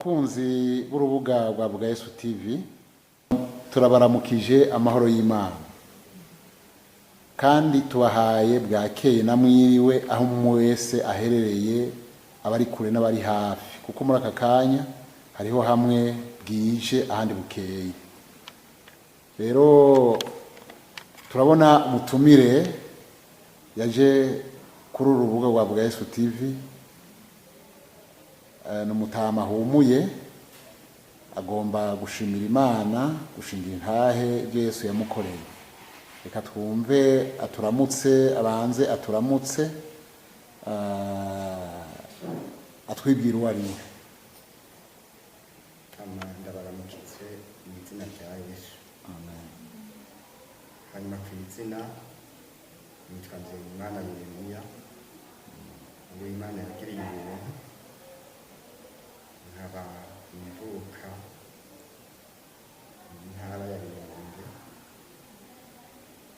Abakunzi b'urubuga rwa Vuga Yesu TV, turabaramukije amahoro y'Imana kandi tubahaye bwakeye na mwiriwe aho umwe wese aherereye, abari kure n'abari hafi, kuko muri aka kanya hariho hamwe bwije ahandi bukeye. Rero turabona umutumire yaje kuri uru rubuga rwa Vuga Yesu TV, ni umutama ahumuye, agomba gushimira Imana, gushingira intahe ibyo Yesu yamukoreye. Reka twumve aturamutse, abanze aturamutse, atwibwira uwo ari we. Hama ndabaramukitse mu izina rya Yesu. Amen. Hanyuma ku izina nitwa Nzeyimana Yeremiya, uwo Imana yagiriye ubuntu, nkaba mvuka mu ntara ya Rumonge,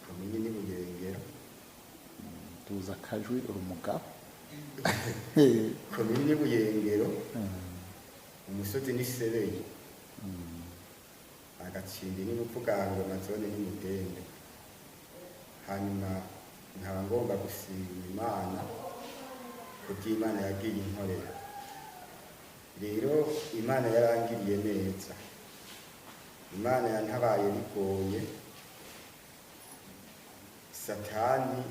komini ni Buyengero. Tuza akajwi, uri umugabo. Komini ni Buyengero, umusozi ni Sebeyi, agacimbi ni Bupfugangoma, zone ni Mudende. Hanyuma nkaba ngomba gushima Imana kuby'Imana yagiye inkorera. Rero Imana yarangiriye neza, Imana yantabaye bigoye. Satani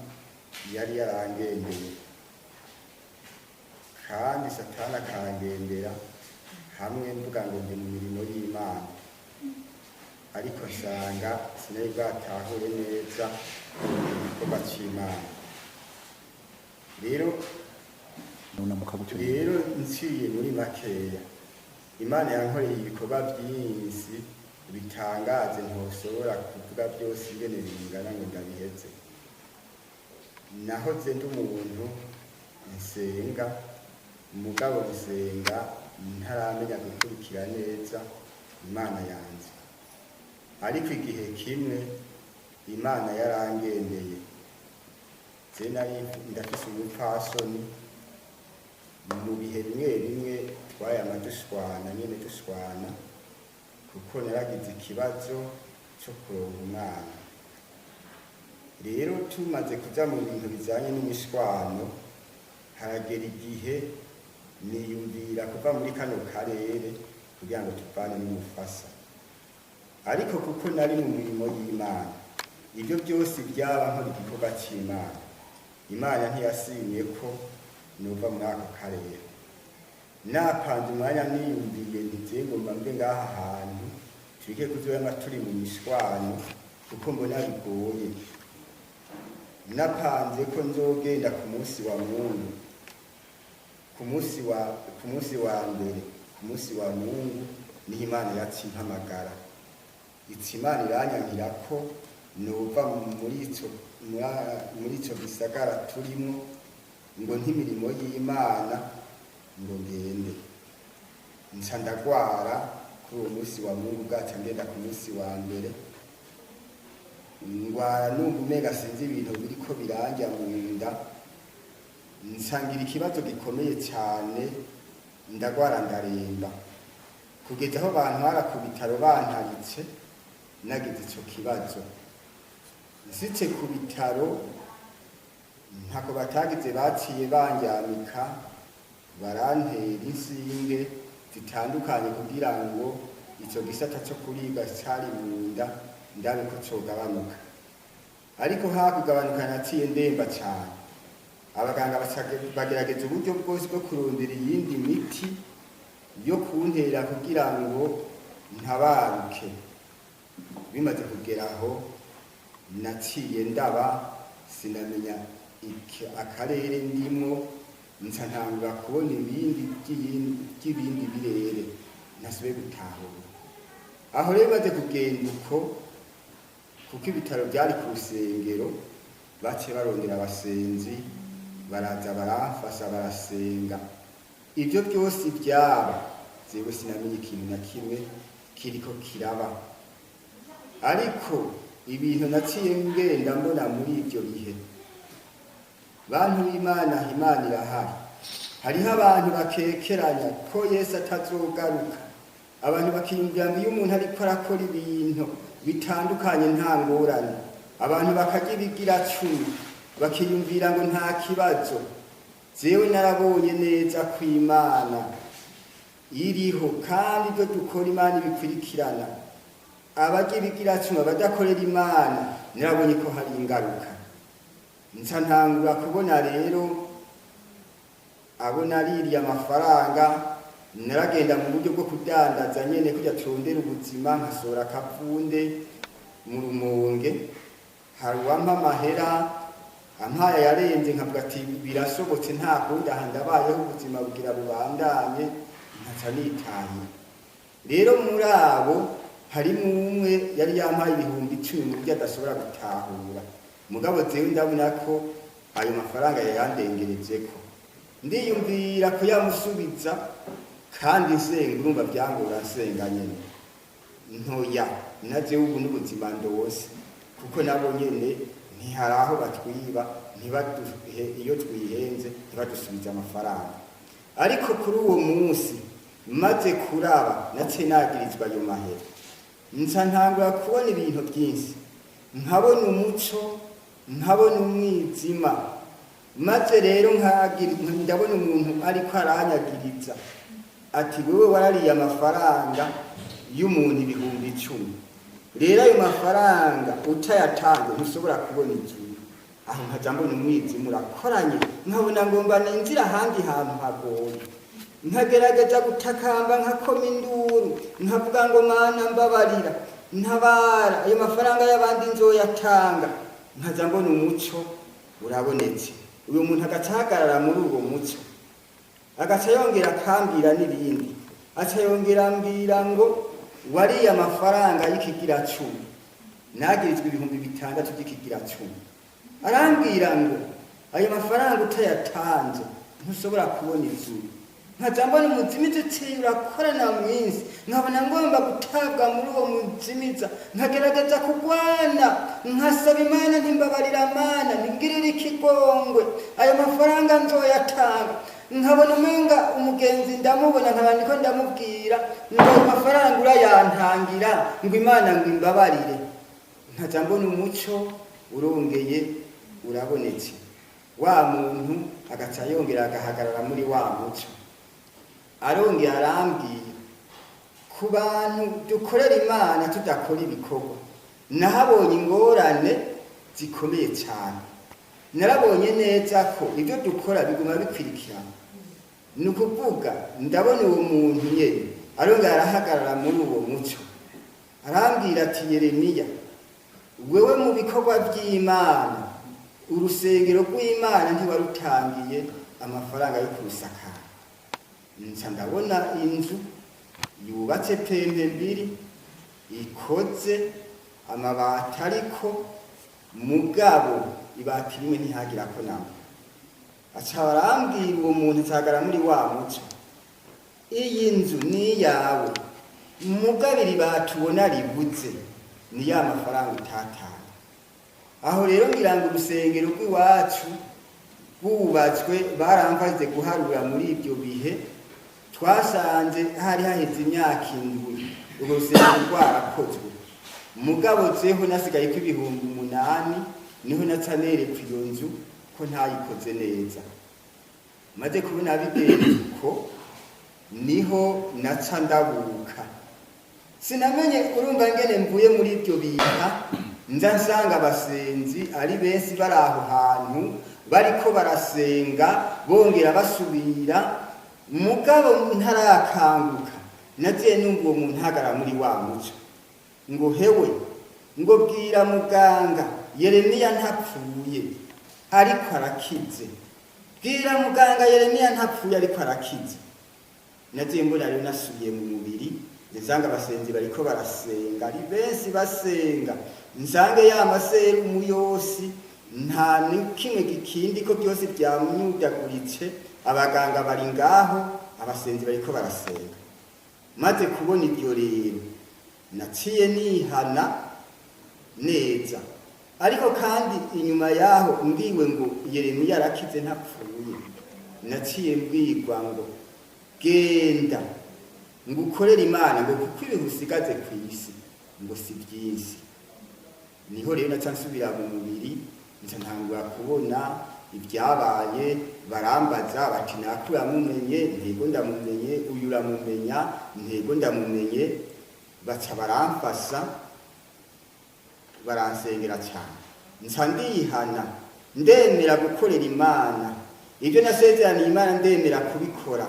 yari yarangendeye, kandi Satani akangendera hamwe mvuga ngo ndi mu mirimo y'Imana, ariko nsanga sinari bwatahure neza igikorwa c'Imana. Rero Nunamuka gutyo. Rero nciye muri makeya, Imana yankoreye ibikorwa byinshi bitangaje, ntoshobora kuvuga byose ingene bingana ngo ndabiheze. Nahoze ndi umuntu nsenga, mugabo nsenga ntaramenya gukurikira neza Imana yanjye. Ariko igihe kimwe Imana yarangendeye. Je nari ndafise umupfasoni, mu bihe bimwe bimwe twayama dushwana nyene, dushwana kuko naragize ikibazo co kuronka umwana. Rero tumaze kuja mu bintu bijanye n'imishwano, haragera igihe niyumvira kuva muri kano karere kugira ngo tuvane n'umufasa. Ariko kuko nari mu mirimo y'Imana, ibyo byose byaba nkora igikorwa c'Imana, Imana ntiyasimye ko nova muri ako karere. Napanze umwanya, niyumviye nti ngomba mbe ngaha hantu, tureke kuzoyama turi mu mishwano kuko mbona bigoye. Napanze ko nzogenda ku munsi wa Mungu, ku munsi wa mbere, ku munsi wa Mungu niho Imana yacimpamagara. Iti Imana iranyankira ko nova muri ico gisagara turimo, ngo nk'imirimo y'Imana, ngo ngende. Nca ndagwara kuri uwo munsi wa Mungu, bwaca ngenda ku munsi wa mbere. Ngwara numva umenga sinzi ibintu biriko birandya mu nda, nsangira ikibazo gikomeye cyane, ndagwara ndaremba kugeza aho bantwara ku bitaro bantaritse. Nagize ico kibazo, nsitse ku bitaro ntako batagize, baciye bandyamika, barantera insinge zitandukanye kugira ngo ico gisata co kuribwa cari mu nda ndabe ko cogabanuka. Ariko hakugabanuka naciye ndemba cane. Abaganga bagerageza uburyo bwose bwo kurondera iyindi miti yo kuntera kugira ngo ntabaruke. Bimaze kugera aho, naciye ndaba sinamenya akarere ndimwo, nca ntangura kubona ibindi by'ibindi birere ntasubiye gutahura. Aho rero maze kugenda uko, kuko ibitaro byari ku rusengero, baciye barondera abasenzi, baraza baramfasha, barasenga. Ibyo byose byaba, jewe sinamenye ikintu na kimwe kiriko kiraba. Ariko ibintu naciye ngenda mbona muri ibyo bihe, bantu b'Imana, Imana irahari. Hariho abantu bakekeranya ko Yesu atazogaruka. Abantu bakiyumvira ngo iyo umuntu ariko arakora ibintu bitandukanye nta ngorane. Abantu bakarya ibigira cumi bakiyumvira ngo nta kibazo. Jewe narabonye neza ko Imana iriho, kandi ibyo dukora Imana ibikurikirana. Abarya ibigira cumi, abadakorera Imana, narabonye ko hari ingaruka. Nca ntangura kubona rero abo naririye amafaranga. Naragenda mu buryo bwo kudandaza nyene, kujya turondera ubuzima, nkasora akavunde mu Rumonge. Hari uwampa amahera, ampaye yarenze, nkavuga ati birasobotse, nta kundi, aha ndabayeho, ubuzima bugira bubandanye, nkaca nitahira. Rero muri abo harimo umwe yari yampaye 10.000 mu buryo adashobora gutahura. Mugabo jewe ndabona ko ayo mafaranga yayandengerejeko, ndiyumvira kuyamusubiza kandi nsenga. Urumva byangora, nsenga nyene ntoya na jewe ubu n'ubuzima ndose, kuko nabo nyene ntihari aho batwiba, ntibaduhe iyo twihenze, ntibadusubize amafaranga. Ariko kuri uwo munsi maze kuraba naciye nagirizwa ayo mahera, nca ntangura kubona ibintu byinshi, nkabona umuco, nkabona umwijima. Maze rero ndabona umuntu ariko aranyagiriza ati wewe warariye amafaranga y'umuntu 10.000, rero ayo mafaranga utayatanze ntushobora kubona ijuru. Aho nkaja mbona umwijima urakoranye, nkabona ngomba ninzira ahandi hantu hagoye, nkagerageza gutakamba, nkakoma induru, nkavuga ngo Mana mbabarira, ntabara, ayo mafaranga y'abandi nzoyatanga. Nkaja mbona umuco urabonetse, uyu muntu agaca ahagarara muri uwo muco, agaca yongera akambwira n'ibindi, aca yongera ambwira ngo wariye amafaranga y'ikigira cumi. Nagirizwa 6.000 by'ikigira cumi. Arambwira ngo ayo mafaranga utayatanze ntushobora kubona ijuru. Nkaja mbona umuzimiza uciye urakorana mwinshi, nkabona ngomba gutabwa muri uwo muzimiza, nkagerageza kugwana, nkasaba Imana ntimbabarira, Mana ningirire ikigongwe, ayo mafaranga nzoyatanga. Nkabona umenga umugenzi ndamubona, nkaba ndiko ndamubwira ngo ayo mafaranga urayantangira, ngo Imana ngo imbabarire. Nkaja mbona umuco urongeye urabonetse, wa muntu agaca yongera agahagarara muri wa muco, arongera arambwira ku bantu dukorera Imana tudakora ibikorwa. Nahabonye ingorane zikomeye cyane. Narabonye neza ko ibyo dukora biguma bikwirikirana. Ni ukuvuga ndabona uwo muntu nyene arongera arahagarara muri uwo muco, arambwira ati Yeremiya, wewe mu bikorwa by'Imana, urusengero rw'Imana ntiwarutangiye amafaranga yo kurusakara. Nca ndabona inzu yubatse pembe mbiri, ikoze amabati, ariko mugabo ibati rimwe ntihagira ko namba. Aca barambwira, uwo muntu acagara muri wa muco, iyi nzu ni iyawe, mugabo iri bati ubona ribuze ni ya mafaranga utatanga. Aho rero ngira ngo urusengero rw'iwacu rwubatswe, baramfashije guharura muri ibyo bihe, twasanze hari haheze imyaka 7 urwo rusengero rwarakozwe. Mugabo zeho nasigaye ko 8.000, niho naca nereka iyo nzu ko ntayikoze neza. Maze kubona bigenze uko, niho naca ndabuka. Sinamenye, urumva ngene mvuye muri ibyo bintu, nza nsanga abasenzi ari benshi bari aho hantu bariko barasenga, bongera basubira. Mugabo ntarakanguka, nagiye numva uwo muntu ahagarara muri wa muco ngo hewe, ngo bwira muganga Yeremiya ntapfuye ariko arakize, bwira muganga Yeremiya ntapfuye ariko arakize. Nagiye mbona rero nasubiye mu mubiri, nsanga abasenzi bariko barasenga ari benshi basenga, nsange ya maserumu yose nta kimwe gikindi, ko byose byamyudaguritse. Abaganga bari ngaho, abasenzi bariko barasenga. Maze kubona ibyo rero, naciye nihana neza. Ariko kandi inyuma yaho mbwiwe ngo Yeremiya arakize ntapfuye. Naciye mbwirwa ngo genda ngo ukorere Imana, ngo kuko ibihe usigaze ku isi ngo si byinshi. Niho rero naca nsubira mu mubiri, nca ntangura kubona ibyabaye. Barambaza bati nakura uramumenye? Ntego ndamumenye. Uyu uramumenya? Ntego ndamumenye. Baca baramfasha, baransengera cyane, nca ndihana, ndemera gukorera Imana ibyo nasezeraniye Imana, ndemera kubikora.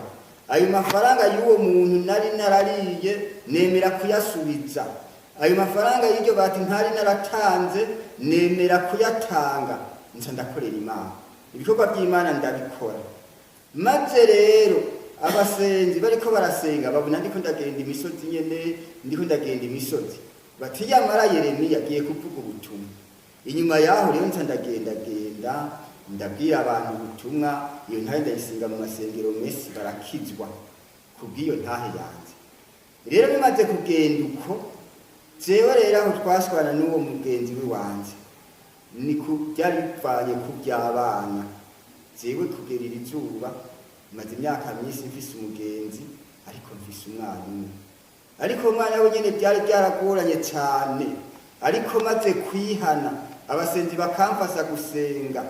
Ayo mafaranga y'uwo muntu nari narariye nemera kuyasubiza. Ayo mafaranga y'iryo bati ntari naratanze nemera kuyatanga. Nca ndakorera Imana, ibikorwa by'Imana ndabikora. Maze rero abasenzi bariko barasenga babona ndiko ndagenda imisozi nyene, ndiko ndagenda imisozi, bati yamara Yeremiya agiye kuvuga ubutumwa. Inyuma yaho rero nca ndagendagenda, ndabwira abantu ubutumwa. Iyo ntahe ndayisinga mu masengero menshi, barakizwa kubw'iyo ntahe yanjye. Rero bimaze kugenda uko, jewe rero aho twashwana n'uwo mugenzi w'iwanje ni ku byari bipfanye ku by'abana. Jewe kugera iri zuba maze imyaka myinshi mfise umugenzi, ariko mfise umwana umwe, ariko umwana we nyene byari byaragoranye cyane. Ariko maze kwihana, abasenzi bakamfasha gusenga,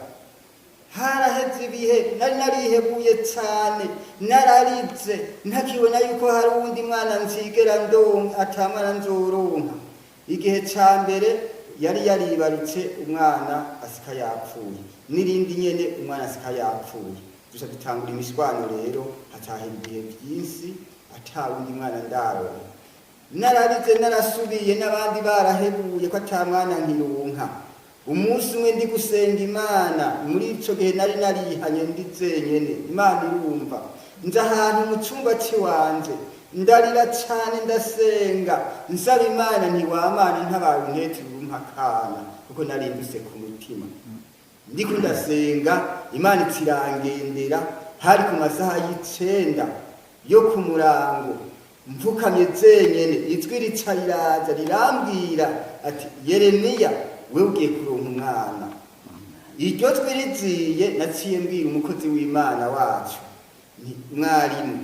haraheze ibihe nari narihebuye cyane, nararize ntakibona yuko hari uwundi mwana nzigera ndonka, ata mwana nzoronka. Igihe ca mbere yari yaribarutse umwana asika yapfuye, n'irindi nyene umwana asika yapfuye. Duca dutangura imishwano rero, hatahera ibihe byinshi ata wundi mwana ndaronka. Nararize, narasubiye, n'abandi barahebuye ko ata mwana nkironka. Umunsi umwe ndi gusenga Imana, muri ico gihe nari narihanye ndi jenyene, Imana irumva. Nza ahantu mu cumba ciwanje, ndarira cane, ndasenga nsaba Imana nti wamana ntabaye untetire umpa akana, kuko nari nduse ku mutima. Ndiko ndasenga, Imana ikirangendera. Hari ku masaha y'icenda yo ku murango, mfukamye jenyene, ijwi rica riraza rirambwira ati Yeremiya, wewe ugiye kuronka umwana. Iryo jwi riziye, naciye mbwira umukozi w'Imana wacu nti mwarimu,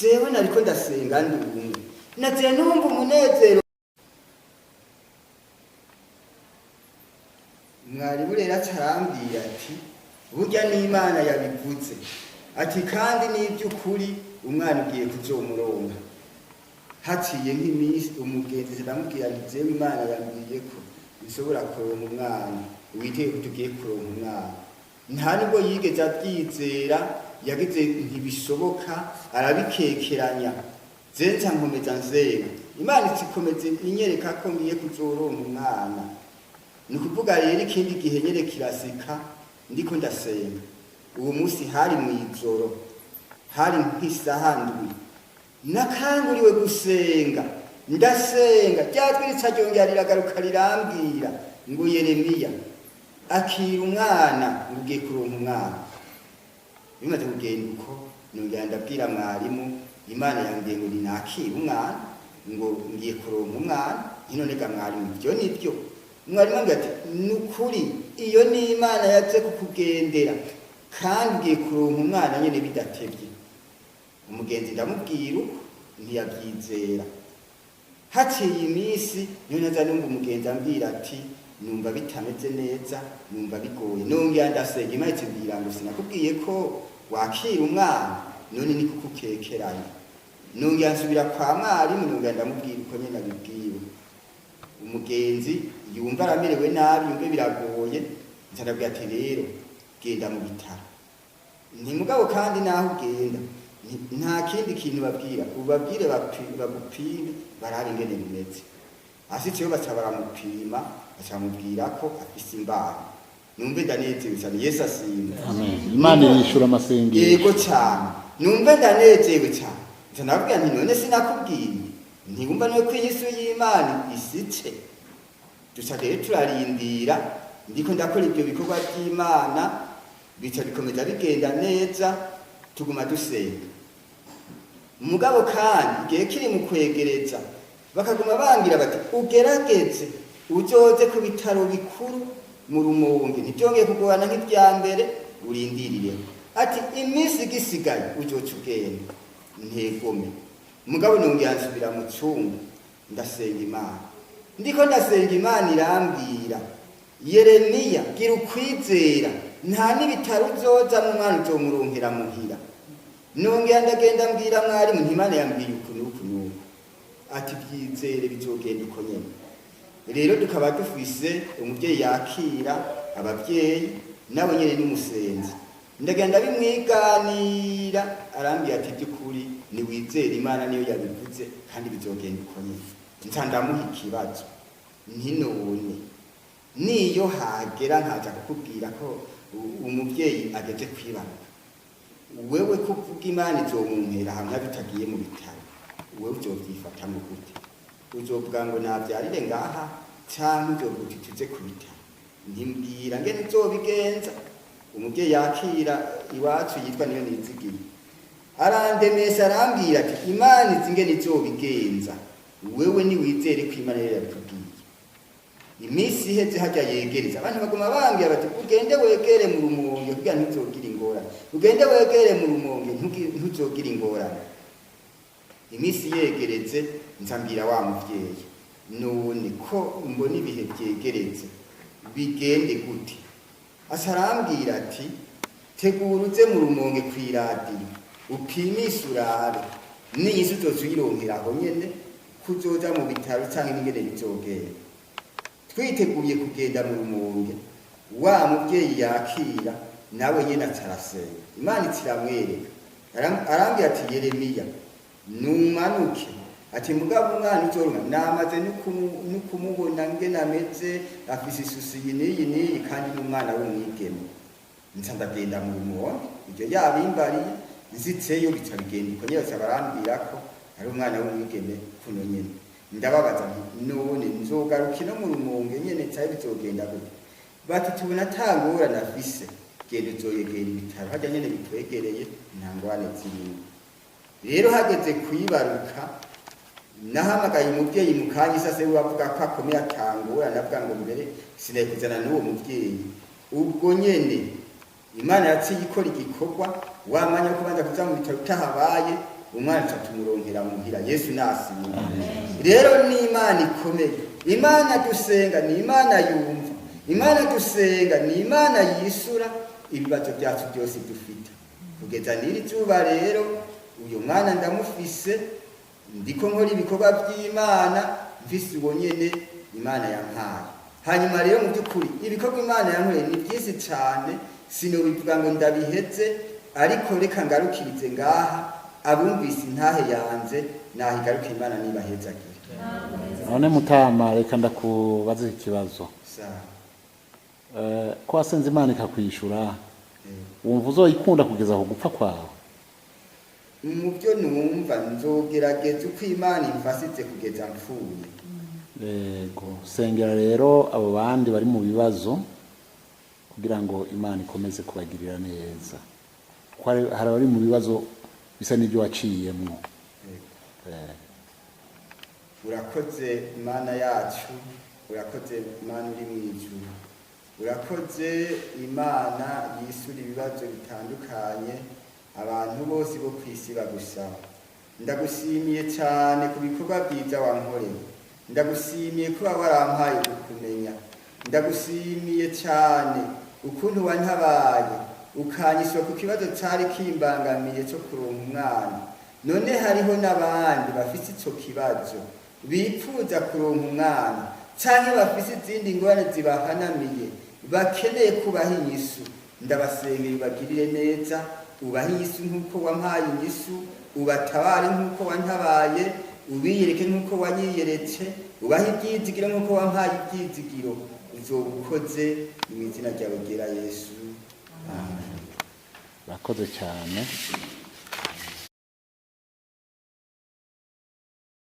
jewe nariko ndasenga ndi umwe, naciye numva umunezero. Mwarimu rero aca arambwira ati burya n'Imana yabivuze, ati kandi n'iby'ukuri umwana ugiye kuzomuronka. Haciye nk'iminsi, umugenzi ndamubwira nti jewe Imana yambwiye ko nshobora kuronka umwana, witeye ko tugiye kuronka umwana. Nta nubwo yigeze abyizera, yagize ntibishoboka, arabikekeranya. Je nca nkomeza nsenga, Imana ikikomeza inyereka ko ngiye kuzoronka umwana. Ni ukuvuga rero ikindi gihe nyene kirasika, ndiko ndasenga. Uwo munsi hari mw'ijoro, hari nk'isaha 7, nakanguriwe gusenga, ndasenga. Rya jwi rica ryongera riragaruka rirambwira ngo Yeremiya, akira umwana, ngo ugiye kuronka umwana. Bimaze kugenda uko, nongera ndabwira mwarimu, Imana yambwiye ngo ninakire umwana, ngo ngiye kuronka umwana. None ga mwarimu, ibyo nibyo? Mwarimu ambwira ati ni ukuri, iyo ni Imana yaje kukugendera, kandi ugiye kuronka umwana nyene bidatevye. Umugenzi ndamubwira uko, ntiyabyizera. Haciye iminsi niyo naza numva umugenzi ambwira ati numva bitameze neza, numva bigoye. Nongera ndasenga, Imana itubwira ngo sinakubwiye ko wakira umwana? None ni kuko ukekeranya. Nongera nsubira kwa mwarimu, nongera ndamubwira uko nyene abibwiwe. Umugenzi yumva aramerewe nabi, yumve biragoye. Nca ndabwira ati rero genda mu bitaro. Nti mugabo kandi naho ugenda nta kindi kintu babwira, ubabwire bagupime barabe ingene bimeze. Ashitseyo baca baramupima, baca bamubwira ko afise imbanyi. Numve ndanezerewe cyane, Yesu ashimwe. Amen. Imana irishura amasengesho. Yego cyane, numve ndanezerewe cyane. Nca ndababwira nti none sinakubwiye? Ntiwumva niwe ko iyi si y'Imana isitse? Duca rero turarindira, ndiko ndakora ibyo bikorwa by'Imana, bica bikomeza bigenda neza, tuguma dusenga. Mugabo kandi igihe kiri mu kwegereza, bakaguma bangira bati ugerageze uzoze ku bitaro bikuru mu Rumonge, ntibyongeye kugorana nk'ibya mbere, urindirireho. Ati iminsi igisigaye uzoca ugenda. Ntegome, mugabo nongera nsubira mu cyumba, ndasenga Imana. Ndiko ndasenga, Imana irambwira: "Yeremiya, gira ukwizera, nta n'ibitaro uzozamwo, umwana uzomuronkera muhira." Nongera ndagenda mbwira mwarimu nti: "Imana yambwiye uku n'uku n'uku." Ati: "Byizere, bizogenda uko nyene." Rero tukaba dufise umubyeyi yakira ababyeyi, nawe nyene n'umusenzi. Ndagenda bimwiganira, arambwira ati: "By'ukuri niwizere Imana, niyo yabivuze kandi bizogenda uko nyene." Nca ndamuha ikibazo nti: "None niyo hagera nkaza kukubwira ko umubyeyi ageze kwibaruka, wewe kuvuga Imana izomumpera hamwe bitagiye mu bitaro, wewe uzovyifatamwo gute? Uzovuga ngo navyarire ngaha, canke uzovuga uti tuze ku bitaro? Ntimbwira ngene uzobigenza." Umubyeyi yakira iwacu yitwa Niyo Nizigiye arandemesha, arambwira ati: "Imana izi ngene izobigenza, wewe niwizere ko Imana yari yabikubwiye." Iminsi iheze hajya yegereza, abantu baguma bambwira bati: "Ugende wegere mu Rumonge kugira ntuzogire ingorane, ugende wegere mu Rumonge, ntuzogire ingorane." Iminsi yegereze, nzambwira wa muvyeyi: "None ko mbona ibihe byegereze, bigende gute?" Aca arambwira ati: "Tegura uze mu Rumonge kw'iradiyo, upimishe urabe n'inyishu uzoca uyironkera aho nyene, kuzoja mu bitaro canke n'ingene bizogenda." Twiteguye kugenda mu Rumonge, wa muvyeyi yakira nawe nyene aca arasenga, Imana ikiramwereka. Arambwira ati: "Yeremiya, numanuke." Ati: "Mugabo umwana uzoruma namaze nukumubona ngene ameze, afise isusu iyi n'iyi n'iyi, kandi n'umwana w'umwigeme." Nca ndagenda mu Rumonge ivyo yabimbariye. Nzitseyo bica bigenda uko nyene, baca barambwira ko ari umwana w'umwigeme kuno nyene. Ndababaza nti: "None nzogaruka ino mu Rumonge nyene, caye bizogenda gute?" Bati: "Tubona ata ngorane afise, genda uzoyegera ibitaro harya nyene bikwegereye, nta ngorane zirimo." Rero hageze kwibaruka, nahamagaye umubyeyi mu kanya isase, we avuga ko akomeye atangorane, avuga ngo mbere sinari kuzana n'uwo mubyeyi. Ubwo nyene Imana yaciye ikora igikorwa, wamanya ko kubanza kuza mu bitaro utahabaye, umwana aca tumuronkera muhira. Yesu nasimwe. Rero ni Imana ikomeye. Imana dusenga ni Imana yumva, Imana dusenga ni Imana yisura ibibazo byacu byose dufite kugeza n'iri zuba. Rero uyu mwana ndamufise, ndiko nkora ibikorwa by'Imana mfise uwo nyene Imana yampaye. Hanyuma rero mu by'ukuri ibikorwa Imana yankoreye ni byinshi cyane, sinobivuga ngo ndabiheze, ariko reka ngarukirize ngaha. Abumvise intahe yanze nahigaruka, Imana nibahezagire. None mutama, reka ndakubaze ikibazo. Sawa. Ko wasenze Imana ikakwishura, wumva uzoyikunda kugeza ku gupfa kwawe? Mu byo numva, nzogerageza uko Imana imfasitse kugeza mpfuye. Yego, sengera rero abo bandi bari mu bibazo kugira ngo Imana ikomeze kubagirira neza, kuko hari abari mu bibazo bisa n'ibyo waciyemwo. Urakoze Imana yacu, urakoze Imana uri mu ijuru, urakoze Imana yisura ibibazo bitandukanye abantu bose bo ku isi bagusaba. Ndagushimiye cyane ku bikorwa byiza wankoreye, ndagushimiye kuba warampaye kukumenya, ndagushimiye cyane ukuntu wantabaye ukanyisura ku kibazo cyari kimbangamiye cyo kuronka umwana. None hariho n'abandi bafise ico kibazo, bipfuza kuronka umwana, canke bafise izindi ngorane zibahanamiye, bakeneye kubaha inyishu. Ndabasengera ubagirire neza, ubahe inyishu nk'uko wampaye inyishu, ubatabare nk'uko wantabaye, ubiyereke nk'uko wanyiyeretse, ubahe ibyizigiro nk'uko wampaye ibyizigiro. Uzoba ukoze mu izina ryawe ryera Yesu, amen. Urakoze cyane.